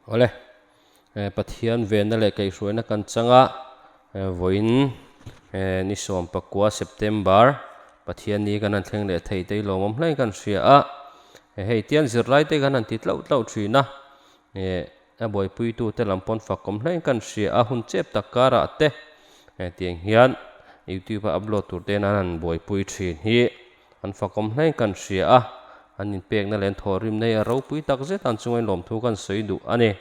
Awle, Pathian venna leh kaihhruaina kan chang a, vawiin ni 19 September Pathian ni kan han thleng leh thei te hi lawmawm hle kan hria a, hei tian zirlai te kan han ti tlauh tlauh thin a, a buaipuitu te lam pawn fakawm hle kan hria a, hun chep tak karah te tiang hian youtube a upload tur te hian an han buaipui thin hi an fakawm hle kan hria a, an inpekna leh an thawhrim nei a ropui tak zet an chunga inlawmthu kan sawi duh a ni.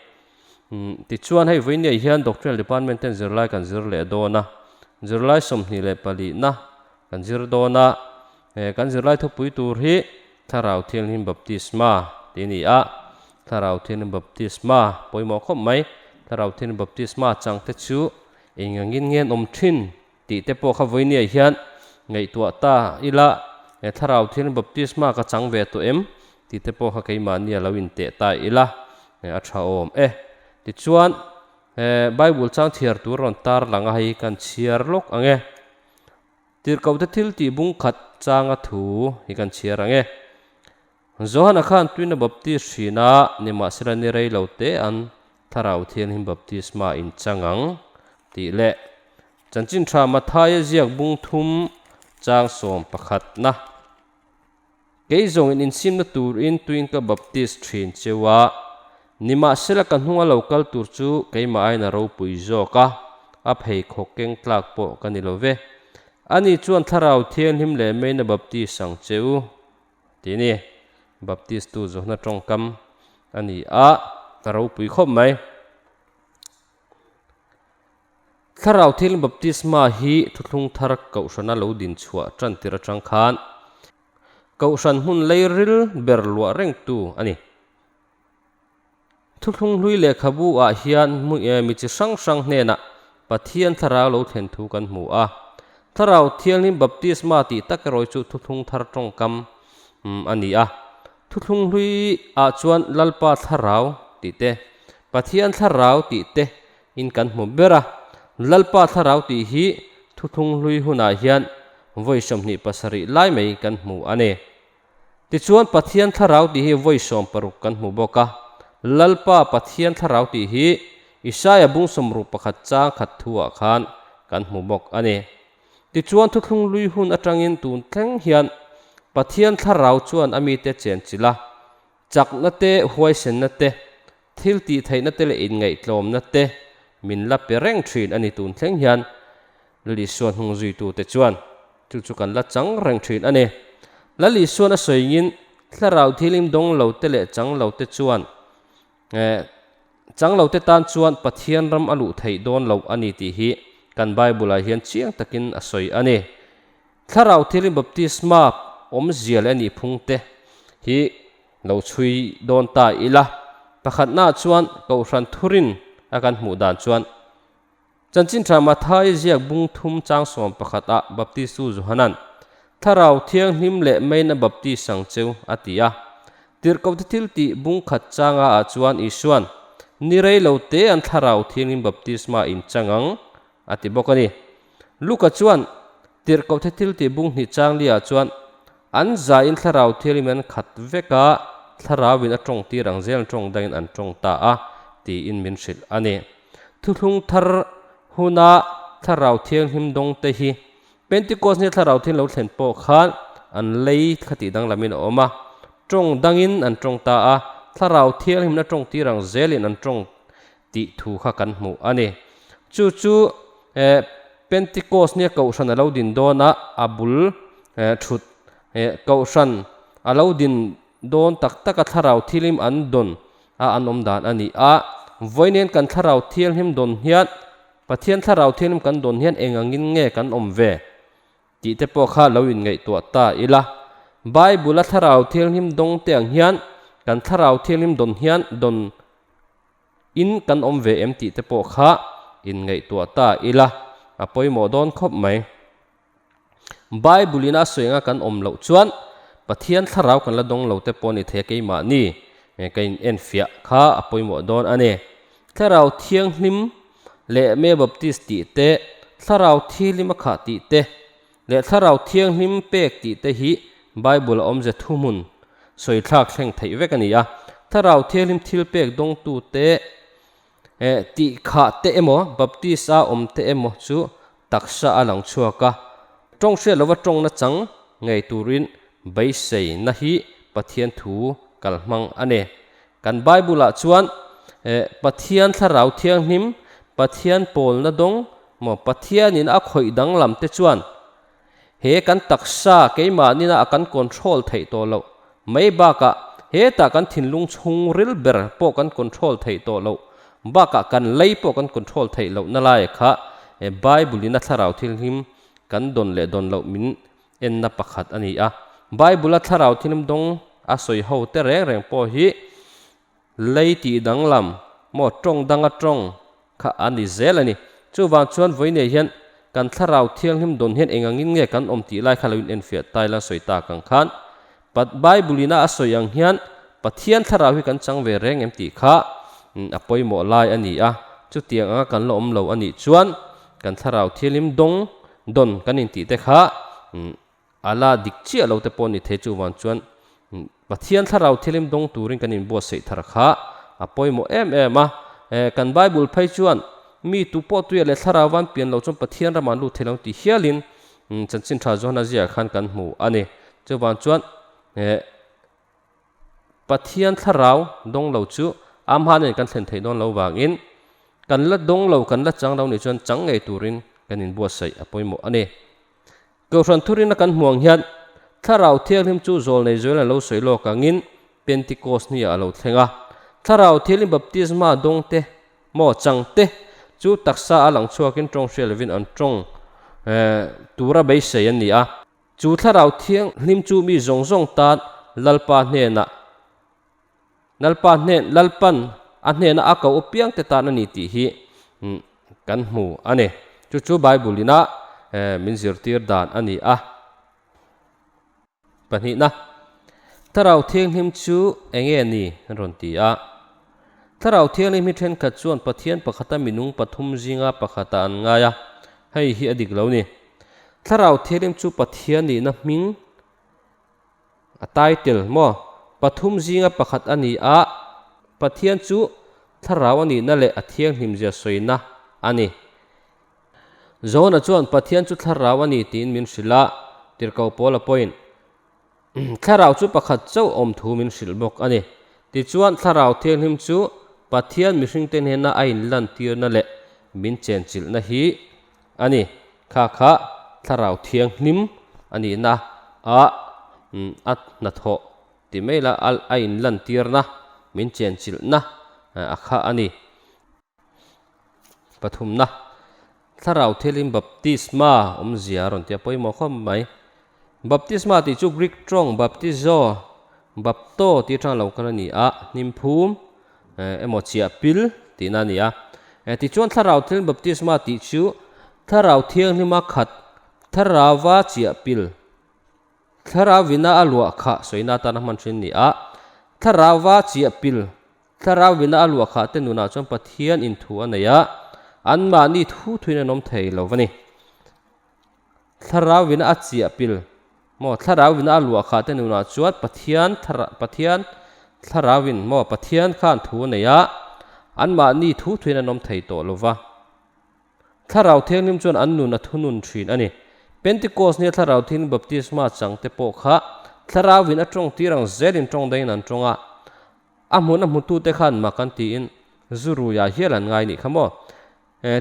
Tichuan hei vawiin nei hian Doctoral Department ten zirlai kan zir leh dawn a, zirlai 24na kan zir dawn a, kan zirlai thupui tur hi Thlarau Thianghlim Baptisma tih a ni a, Thlarau Thianghlim Baptisma pawimawh khawp mai, Thlarau Thianghlim Baptisma chang te chu eng angin nge an awm thin tih te pawh kha vawinia hian ngaihtuah ta ila, he Thlarau Thianghlim Baptisma ka chang ve tawh em tih te pawh kha keimahni a lo inteh ta ila, a tha awm e. Tichuan, he Bible chang chhiar tur rawn tar lang a, hei kan chhiar lawk ang e. Tirhkohte thil tih bung khat changa thu hi kan chhiar ang e. Johana khan tuina baptis hrin a, nimahsela ni rei lo te an Thlarau Thianghlim baptisma in chang ang tih leh Chanchin Tha Mathaia ziak bung thum chang 11 na. Kei zawngin insimna turin tuin ka baptis thin cheu a, nimahsela ka hnunga lo kal tur chu keimah aiin a ropui zawk a, a pheikhawk keng tlak pawh ka ni lo ve. Ani chuan Thlarau Thianghlim leh meina baptis ang cheu. Tih ni, Baptist tu zawhna tawngkam a ni a, ka ropui khawp mai. Thlarau thil baptisma hi thuthlung thar kohhrana lo din chhuah tan tir atang khan kohhran hmun lei ril ber luah rengtu a ni. Thuthlung hlui lehkhabu ah hian mi chi hrang hrang hnenah Pathian thlarau lo thlen thu kan hmu a. Thlarau Thianghlim baptisma tih tak erawh chu thuthlung thar tawngkam a ni a. Thuthlung hlui ah chuan Lalpa thlarau tih te, Pathian thlarau tih te in kan hmu ber a. Lalpa thlarau tih hi thuthlung hlui hunah hian vawi 27 lai mai kan hmu a ni. Tichuan Pathian thlarau tih hi vawi 60 kan hmu bawk a, Lalpa Pathian thlarau tih hi Isaia bung 61 chang khat thuah khan kan hmu bawk a ni. Tichuan thuthlung lui hun atangin tun thleng hian Pathian thlarau chuan a mite chen chilh a, chakna te, huaisenna te, thil tih theihna te leh inngaihtlawmna te min la pe reng thin a ni tun thleng hian Lal Isuan hnung zuitute chuan chu chu kan la chang reng thin a ni. Lal Isuan a sawiin thlarau thilim dawng lo te leh chang lo te chuan chang lo te tan chuan Pathian ram a luh theih dawn lo a ni tih hi kan Bible ah hian chiang takin a sawi a ni. Thlarau thilim baptisma awmzia leh a nih phung te hi lo chhui dawn ta ila. Pakhatnaah chuan Kohhran thurin a kan hmuh dan chuan Chanchin Tha Mathai ziak bung thum chang 11 ah Baptistu Johanan Thlarau Thianghlim leh Meina Baptist ang cheu a ti a. Tirhkohte thil tih bung khat changa ah chuan Isuan ni rei lo te an Thlarau Thianghlim baptisma in chang ang a ti bawk a ni. Luka chuan Tirhkohte thil tih bung hnih chang li ah chuan an zaiin Thlarau Thianghlim an khat vek a, Thlarauin a tawng tir ang zel tawng dangin an tawng ta a tiin min hrilh a ni. Thuthlung thar huna Thlarau Thianghlim dawng te hi Pentecost nia Thlarau Thianghlim lo thlen pawh khan an lei kha tih danglamin a awm a, tawng dangin an tawng ta a, Thlarau Thianghlimna tawng tir ang zelin an tawng tih thu kha kan hmuh a ni. Chu chu Pentecost nia Kohhran a lo din dawn a, a bul thut Kohhran a lo din dawn tak taka Thlarau Thianghlim an dawn a an awm dan a ni a. Vawiin kan Thlarau Thianghlim dawn hian, Pathian Thlarau Thianghlim kan dawn hian eng angin nge kan awm ve tih te pawh kha lo inngaihtuah ta ila. Bible a Thlarau Thianghlim dawng te ang hian kan Thlarau Thianghlim dawn hian dawn in kan awm ve em tih te pawh kha inngaihtuah ta ila a pawimawh dawn khawp mai. Bible in a sawi anga kan awm loh chuan Pathian thlarau kan la dawng lo te pawh a ni thei a keimahni ka in enfiah kha a pawimawh dawn a ni. Thlarau Thianghlim leh Me Baptist tih te, Thlarau Thihlima khah tih te leh Thlarau Thianghlim pek tih te hi Bible a awmze thuhmun sawi thlak thleng theih vek a ni a. Thlarau Thianghlim thilpek dawngtute tih khah te emaw, baptist-a awm te emaw chu taksa a lang chhuak a. Tawng hriat lova tawng nachang ngei turin beiseina hi Pathian thu kalhmang a ni. Kan Bible-ah chuan Pathian Thlarau Thianghlim, Pathian pawlna dawng maw, Pathianin a khawih danglam te chuan He kan taksa keimahnin a kan control theih tawh loh mai bakah hetah kan thinlung chhungril ber pawh kan control theih tawh loh bakah kan lei pawh kan control theih loh na lai kha Bible in a thlarau thilhlim kan dawn leh dawn loh min enna pakhat a ni a. Bible a thlarau thilhlim dawng a sawi ho te reng reng pawh hi Lei tih danglam maw tawng danga tawng kha a ni zel a ni. Chuvang chuan vawiinei hian kan thlarau thianghlim dawn hian engangin nge kan awm tih lai kha lo inenfiah ta ila sawi tak ang khan Bible ina a sawi ang hian Pathian thlarau hi kan chang ve reng em tih kha a pawimawh lai a ni a. Chutiang anga kan la awm lo a nih chuan kan thlarau thianghlim dawng dawn kan intih te kha A la dik chiah lo te pawh ni thei chuvang chuan Pathian thlarau thilim dawng turin kan inbuatsaih thar kha a pawimawh em em a. Kan Bible phei chuan mi tu pawh tuia leh thlarau van pian lo chuan Pathian ramah an lut thei lo tih hialin chanchin tha Johana ziah khan kan hmu a ni. Chuvang chuan Pathian thlarau dawng lo chu amha nen kan thlen theih dawn lo vangin kan la dawng lo kan la chang lo nih chuan chang ngei turin kan inbuatsaih a pawimawh a ni. Kohhran thurina kan hmu ang hian Thlarau Thianghlim chu zawl nei zual an lo sawi lawk angin Pentecost ni ah a lo thleng a. Thlarau Thianghlim baptisma dawngte maw changte chu taksa a lang chhuakin tawng hria lovin an tawng tura beisei an ni a. Chu Thlarau Thianghlim chu mi zawng zawng tan Lalpa hnenah Lalpa hnen Lalpan a hnena a ko apiangte tan a ni tih hi kan hmu a ni. Chu chu Bible ina min zirtir dan a ni a. Pahnihna, Thlarau Thianghlim chu enge ni? an rawn ti a. Thlarau Thianghlim hi thenkhat chuan Pathian pakhata minung pathum zinga pakhatah an ngai a, hei hi a dik lo ni. Thlarau Thianghlim chu Pathian nihna hming A title maw? Pathum zinga pakhat a ni a, Pathian chu thlarau a nihna leh a thianghlimzia sawina a ni. Johana chuan Pathian chu thlarau a ni tiin min hrilh a, tirhkoh Paula pawhin thlarau chu pakhat chauh awm thu min hrilh bawk a ni. Tichuan, thlarau thianghlim chu Pathian mihringte hnena a inlantirna leh min chenchilhna hi A ni, kha kha thlarau thianghlim a nihna a a hnathawh ti mai la a inlantirna, min chenchilhna a kha a ni. Pathumna, thlarau thianghlim baptisma awmzia a rawn ti a pawimawh khawp mai. Baptisma tih chu Greek tawng baptizo, bapto tih atanga lo kal a ni a, hnimphum emaw chiah pil tihna a ni a. Tichuan Thlarau Thianghlim baptisma tih chu Thlarau Thianghlima khat, Thlarauva chiah pil, Thlarauvina a luah khah sawina atana hman thin a ni a. Thlarauva chiah pil, Thlarauvina a luah khah te nunah chuan Pathian inthu a nei a, anmahni thu thuin an awm thei lo va ni. Thlarau in a chiah pil maw? Thlarau in a luah khah te nunah chuan Pathian Pathian Thlarau in maw? Pathian khan thu a nei a, anmahni thu thuin an awm thei tawh lo va. Thlarau Thianghlim chuan an nun a thunun thin a ni. Pentecost nia Thlarau Thianghlim baptisma chang te pawh kha Thlarau in a tawng tir ang zelin tawng dangin an tawng a. A hmun a hmutute khan mak an tiin zu ruiah hial an ngai nih kha maw?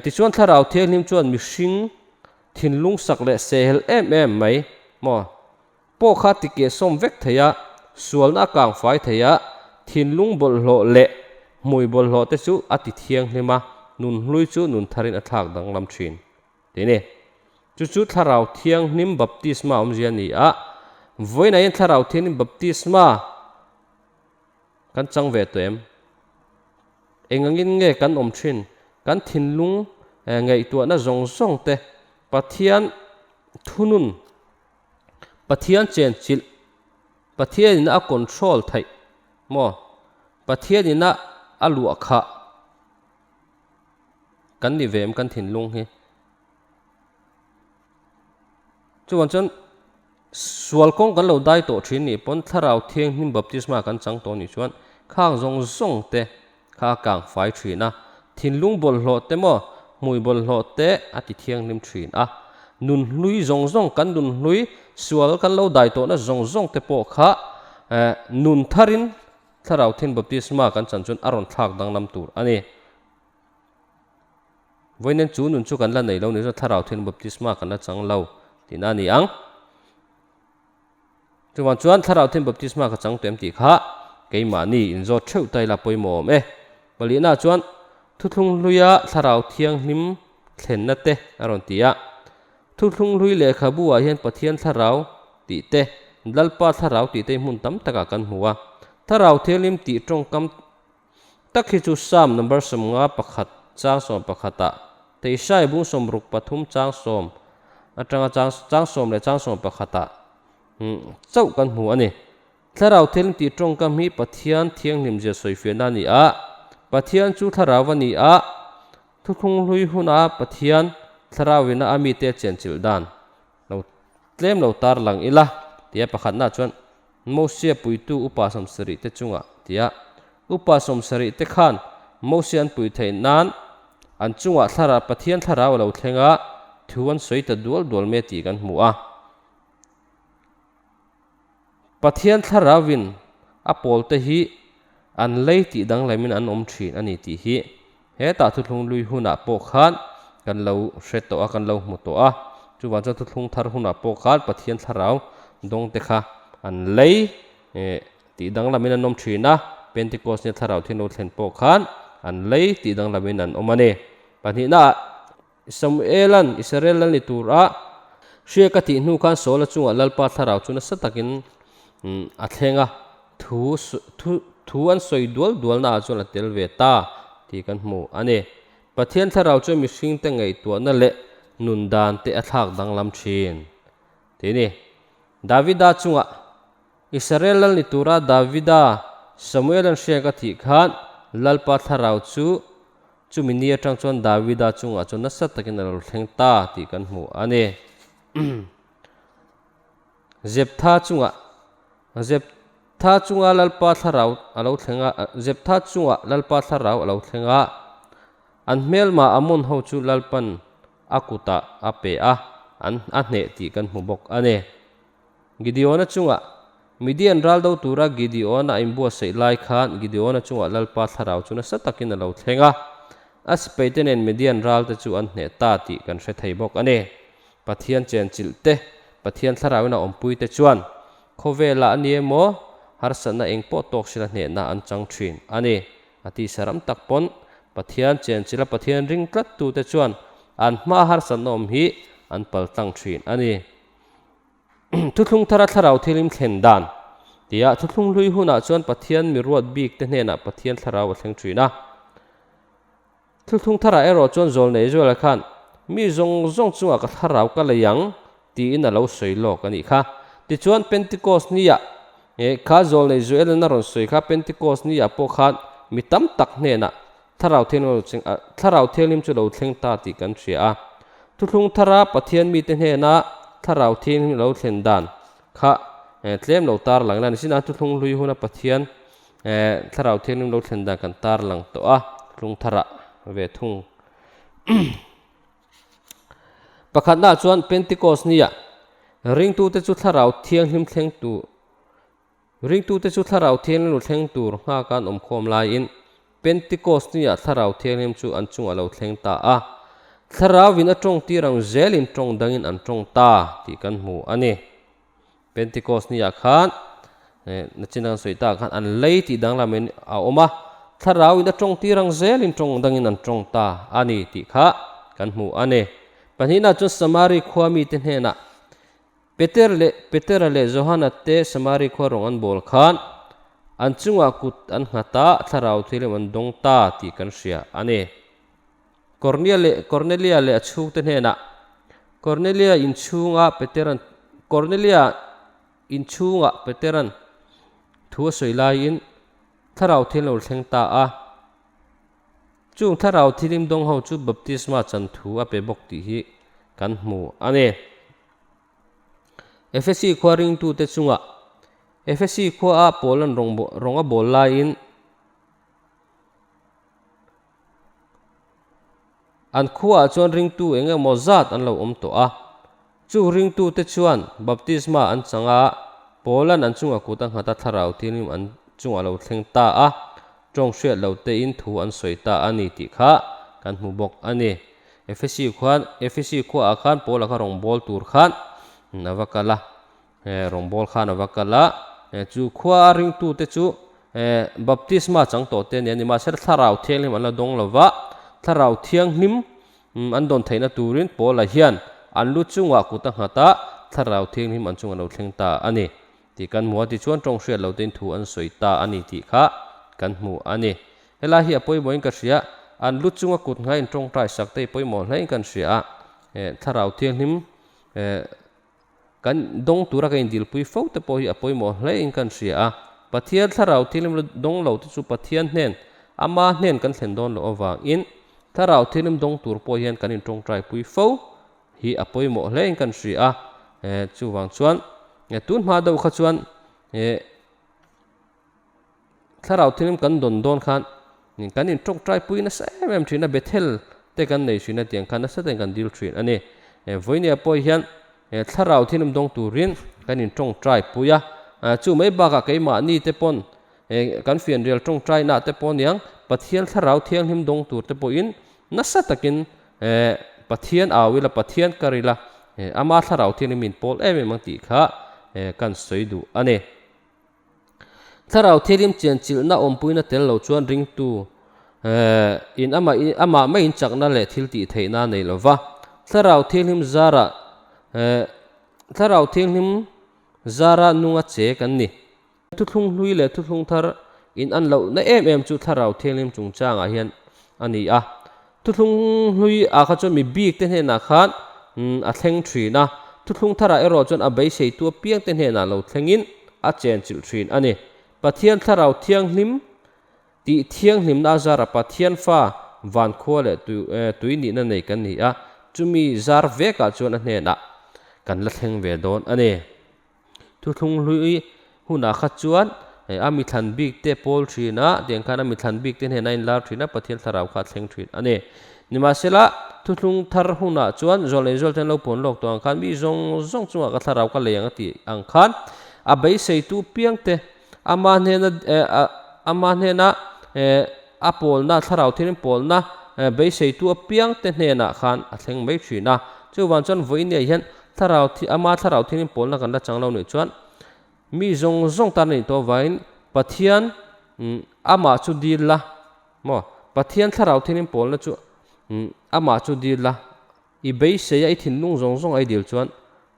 Tichuan Thlarau Thianghlim chuan mihring thinlung sak leh sehel em em mai maw pawh kha tikeh sawm vek thei a, sualna a kang fai thei a, thinlung bawlhhlawh leh hmui bawlhhlawh te chu a ti thianghlim a, nun hlui chu nun tharin a thlak danglam thin tih ni. Chu chu Thlarau Thianghlim baptisma awmzia a ni a, vawiinah hian Thlarau Thianghlim baptisma Kan chang ve tawh em? Engangin nge kan awm thin? Kan thinlung ngaihtuahna zawng zawng te Pathian thunun, Pathian chenchilh, Pathianin a control theih maw? Pathianin a a luah khah kan ni ve em kan thinlung hi? Chuvang chuan sual kawng kan lo dai tawh thin nih pawn Thlarau Thianghlim baptisma kan chang tawh nih chuan Khang zawng zawng te kha a kang fai thin a, thinlung bawlhhlawh te maw, hmui bawlhhlawh te a ti thianghlim thin a. Nun hlui zawng zawng, kan nun hlui sual kan lo dai tawhna zawng zawng te pawh kha nun tharin Thlarau Thin Baptisma kan chan chuan a rawn thlak danglam tur a ni. Vawiin chu nun chu kan la nei lo ni chuan Thlarau Thin Baptisma kan la chang lo tihna a ni ang. Chuvang chuan Thlarau Thian Baptisma ka chang tuem tih kha keimahni inzawt theuh ta ila pawimawh awm e. Palihnaah chuan Thuthlung Hluia Thlarau Thianghlim thlenna te a rawn ti a. Thuthlung Hlui lehkhabu ah hian Pathian Thlarau tih te, Lalpa Thlarau tih te hi hmun tam takah kan hmu a. Thlarau Thianghlim tih tawngkam tak hi chu Psalm number 51 chang 11 ah Teisai bung 63 chang sawm atanga chang chang sawm leh chang 11 ah chauh kan hmu a ni. Thlarau Thianghlim tih tawngkam hi Pathian thianghlimzia sawifiahna a ni a, Pathian chu thlarau a ni a, Thuthlung hlui huna Pathian thlarauina a mite chenchilh dan lo tlem lo tar lang ila tia pakhatna chuan Mosia puitu upa 70 te chungah tia upa 70 te khan Mosia an pui theih nan an chungah thlarau Pathian thlarau a lo thleng a, thu an sawi ta dual dual mai tih kan hmu a. Pathian thlarauin a pawlte hi an lei tih danglamin an awm thin a ni tih hi hetah thuthlung lui hunah pawh khan kan lo hre tawh a, kan lo hmu tawh a. Chuvang chuan thuthlung thar hunah pawh khan Pathian thlarau dawngte kha an lei tih danglamin an awm thin a, Pentecost nia thlarau thil lo thlen pawh khan an lei tih danglamin an awm a ni. Pahnihnaah. Samuela'n Israel lal ni tura hria ka tih hnu khan Saula chungah Lalpa thlarau chu nasa takin a thleng a, thu thu thu an sawi dual dualnaah chuan a tel ve ta tih kan hmu a ni. Pathian thlarau chuan mihringte ngaihtuahna leh nun dan te a thlak danglam thin tih a ni. Davida chungah Israel lal ni tura Davida Samuela'n hria ka tih khan Lalpa thlarau chu Chumi ni atang chuan Davida chungah chuan nasa takin a lo thleng ta tih kan hmu a ni. Zeptha chungah Zeptha chunga Lalpa thlarau a lo thleng a, Zeptha chungah Lalpa thlarau a lo thleng a, an hmelma Ammon ho chu Lalpan a kutah a pe a, an a hneh tih kan hmu bawk a ni. Gideona chungah, Midian ral do tura Gideona a inbuatsaih lai khan Gideona chungah Lalpa thlarau chu nasa takin a lo thleng a, a sipaite nen Midian ralte chu an hneh ta tih kan hre thei bawk a ni. Pathian chenchilh te, Pathian thlarauin a awmpui te chuan khawvelah a ni emaw, harsatna eng pawh tawk sila hnehna an chang thin a ni. A tisa ram tak pawn Pathian chenchilh a Pathian ring tlat tute chuan an hmaa harsatna awm hi an paltlang thin a ni. Thuthlung thara thlarau thilim thlen dan tia thuthlung hlui hunah chuan Pathian mi ruat bik te hnenah Pathian thlarau a thleng thin a. Thuthlung tharah erawh chuan Zawlnei Israela khan mi zawng zawng chungah ka thlarau ka lei ang tiin a lo sawi lawk a nih kha. Tichuan Pentecost niah kha Zawlnei Joel-an a rawn sawi kha Pentecost niah pawh khan mi tam tak hnenah Thlarau Thianghlim Thlarau Thianghlim chu lo thleng ta tih kan hria a. Thuthlung thara Pathian mite hnena Thlarau Thianghlim lo thlen dan kha tlem lo tar lang ila ni sin a, Thuthlung hlui huna Pathian Thlarau Thianghlim lo thlen dan kan tar lang tawh a, Thuthlung tharah ve thung. Pakhatnaah chuan Pentecost nia ringtute chu Thlarau Thianghlim thleng tur Ringtute chu Thlarau Thianghlim lo thleng tur nghaka an awmkhawm laiin Pentecost niah Thlarau Thianghlim chu an chungah lo thleng ta a. Thlarauin a tawng tir ang zelin tawng dangin an tawng ta tih kan hmu a ni. Pentecost niah khan nachin an sawi takah khan an lei tih danglamin a awm a, Thlarauin a tawng tir ang zelin tawng dangin an tawng ta a ni tih kha kan hmu a ni. Pahnihna chuan Samari khua mite hnenah Peter leh Petera leh Johana te Samari khua rawng an bawl khan an chungah kut an nghat a, thlarau thilim an dawng ta tih kan hria a ni. Kornia leh Kornelia leh a chhungte hnenah Kornelia inchhunga Peteran Kornelia inchhungah Peteran thu a sawi laiin thlarau thil lo thleng ta a. Chung thlarau thilim dawng ho chu baptisma chan thu a pe bawk tih hi kan hmu a ni. Efesi khua ringtute chungah Efesi khuaah Paul an rawng a bawl laiin. An khuaah chuan ringtu eng emaw zat an lo awm tawh a. Chu ringtute chuan baptisma an chang a, Paula'n an chunga kut a nghat a thlarau thianghlim an chungah lo thleng ta a, tawng hriat lo tein thu an sawi ta a ni tih kha kan hmu bawk a ni. Efesi khuan Efesi khuaah khan Paula kha rawngbâwl tur khan a va kal a, rawngbâwl khan a va kal a, chu khua a ringtute chu baptisma chang tawh te a ni a, nimahsela thlarau thianghlim an la dawng lo va, thlarau thianghlim An dawn theihna turin Paula hian an lu chungah kut a nghat a, Thlarau Thianghlim an chungah lo thleng ta a ni tih kan hmu a, tichuan tawng hriat lo tein thu an sawi ta a ni tih kha kan hmu a ni. Helai hi a pawimawhin ka hria, an lu chunga kut nghain tawngtai sak te hi pawimawh hlein kan hria a, Thlarau Thianghlim Kan dawng tura kan indilpui fo te pawh hi a pawimawh hle in kan hria a, Pathian Thlarau Thianghlim la dawng lo te chu Pathian hnen, Ama hnen kan thlen dawn loh avangin Thlarau Thianghlim dawng tur pawh hian kan intawngtaipui fo hi a pawimawh hle in kan hria a, chuvang chuan tun hma deuh kha chuan Thlarau Thianghlim kan dawn dawn khan kan intawngtaipui nasa em em thin a, Bethel te kan nei thin a tiang khan nasa takin kan dil thin a ni. Vawinia pawh hian Thlarau Thianghlim dawng turin kan intawngtaipui a, chu mai bakah keimahni te pawn kan fianrial tawngtaina te pawh aniang Pathian Thlarau Thianghlim dawng tur te pawhin nasa takin Pathian au ila, Pathian kar ila, ama Thlarau Thianghlim min pawl em em ang tih kha kan sawi duh a ni. Thlarau thianghlim chianchilhna awmpuina tel lo chuan ringtu in amah amah maiin chakna leh thil tih theihna a nei lo va. Thlarau thianghlim zarah Thlarau thianghlim zara nunga che kan ni. Thuthlung hlui leh thuthlung thar in an lohna em em chu Thlarau thianghlim chungchangah hian a ni a. Thuthlung hlui ah kha chuan mi bik te hnenah khan a thleng thin a, thuthlung tharah erawh chuan a beiseitu apiang te hnenah lo thlengin a chenchilh thin a ni. Pathian Thlarau Thianghlim tih thianghlimna a zara Pathian fa vankhua leh tui nihna nei kan ni a, chumi zar vekah chuan a hnenah kan la thleng ve dawn a ni. Thuthlung hlui hunah kha chuan a mithlan bik te pawl thin a, tiang khan a mithlan bik te hnenah a inlar thin a, Pathian thlarau kha a thleng thin a ni. Nimahsela, thuthlung thar hunah chuan zawlnei zawlte an lo puan lawk tawh ang khan mi zawng zawng chungah ka thlarau ka lei ang a tih ang khan a beiseitu piang te ama hnena ama hnena a pawlna thlarau thirin pawlna beiseitu apiang te hnenah khan a thleng mai thin a. Chuvang chuan vawiin hian Thlarau thi, ama thlarau thirin pawlna kan la chang lo nih chuan mi zawng zawng tan a nih tawh avangin Pathian amah chu dil la maw? Pathian thlarau thirin pawlna chu amah chu dil la, i beisei a i thinlung zawng zawng a i dil chuan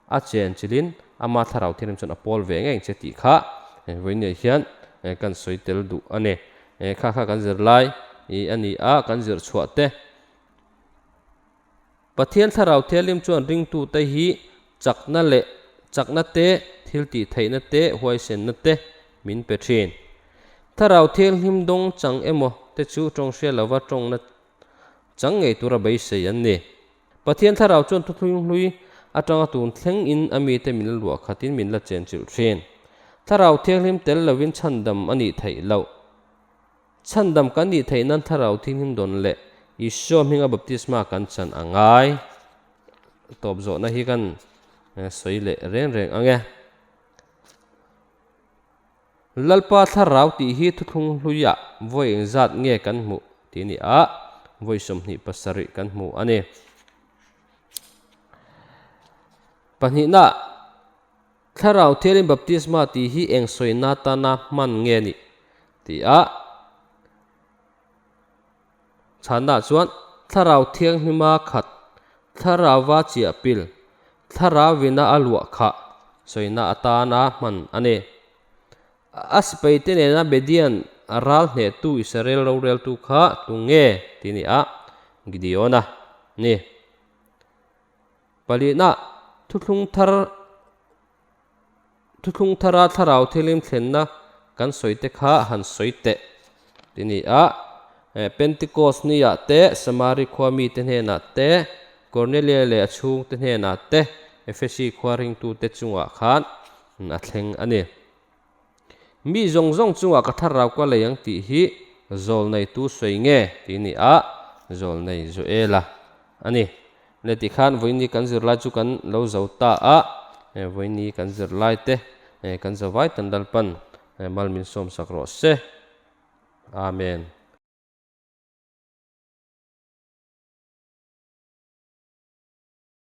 a chen chilhin ama thlarau thirin chuan a pawl ve ngei ang che tih kha vawiin hian kan sawi tel duh a ni. Kha kha kan zirlai a ni a, kan zir chhuah te. Pathian Thlarau Thianghlim chuan ringtute hi chakna leh chakna te, thiltihtheihna te, huaisenna te min pe thin. Thlarau Thianghlim dawng chang emaw te chu tawng hria lova tawngna chang ngei tura beisei an ni. Pathian Thlarau chuan thuthlung hlui atanga tun thleng in a mite min la luah khatin min la chenchilh thin. Thlarau Thianghlim tel lovin chhandam a nih theih loh. Chhandam kan nih theih nan Thlarau Thianghlim dawn leh Isua hminga baptisma kan chan a ngai. Tawp zawhna hi kan sawi leh reng reng ang e. Lalpa Thlarau tih hi thuthlung hluiah vawi engzat nge kan hmuh tih a ni a, vawi 27 kan hmu a ni. Pahnihna. Thlarau Thianghlim baptisma tih hi eng sawina tana hman nge ni? Ti a chhanna chuan Thlarau Thianghlima khat, Thlarauva chiah pil, Thlarauina a luah khah sawina atana hman a ni. A sipaite nena Median ral hnehtu Israel roreltu kha tu nge? Ti ni a, Gideona ni. Palihna, thuthlung thar thuthlung thara thlarau thilim thlenna kan sawi te kha han sawi teh ti ni a. Pentecost niah te, Samari khua mite hnenah te, Kornelia leh a chhungte hnenah te, Efesi khua ringtute chungah khan a thleng a ni. Mi zawng zawng chungah ka thlarau ka lei ang tih hi zawlneitu sawi nge ti ni a, zawlnei Joela. a ni. Le tikhan vawiin kan zirlai chu kan lo zo ta a, vawiin kan zirlai te kan zavai tan Lalpan mal min sawmsak rawh se. Amen.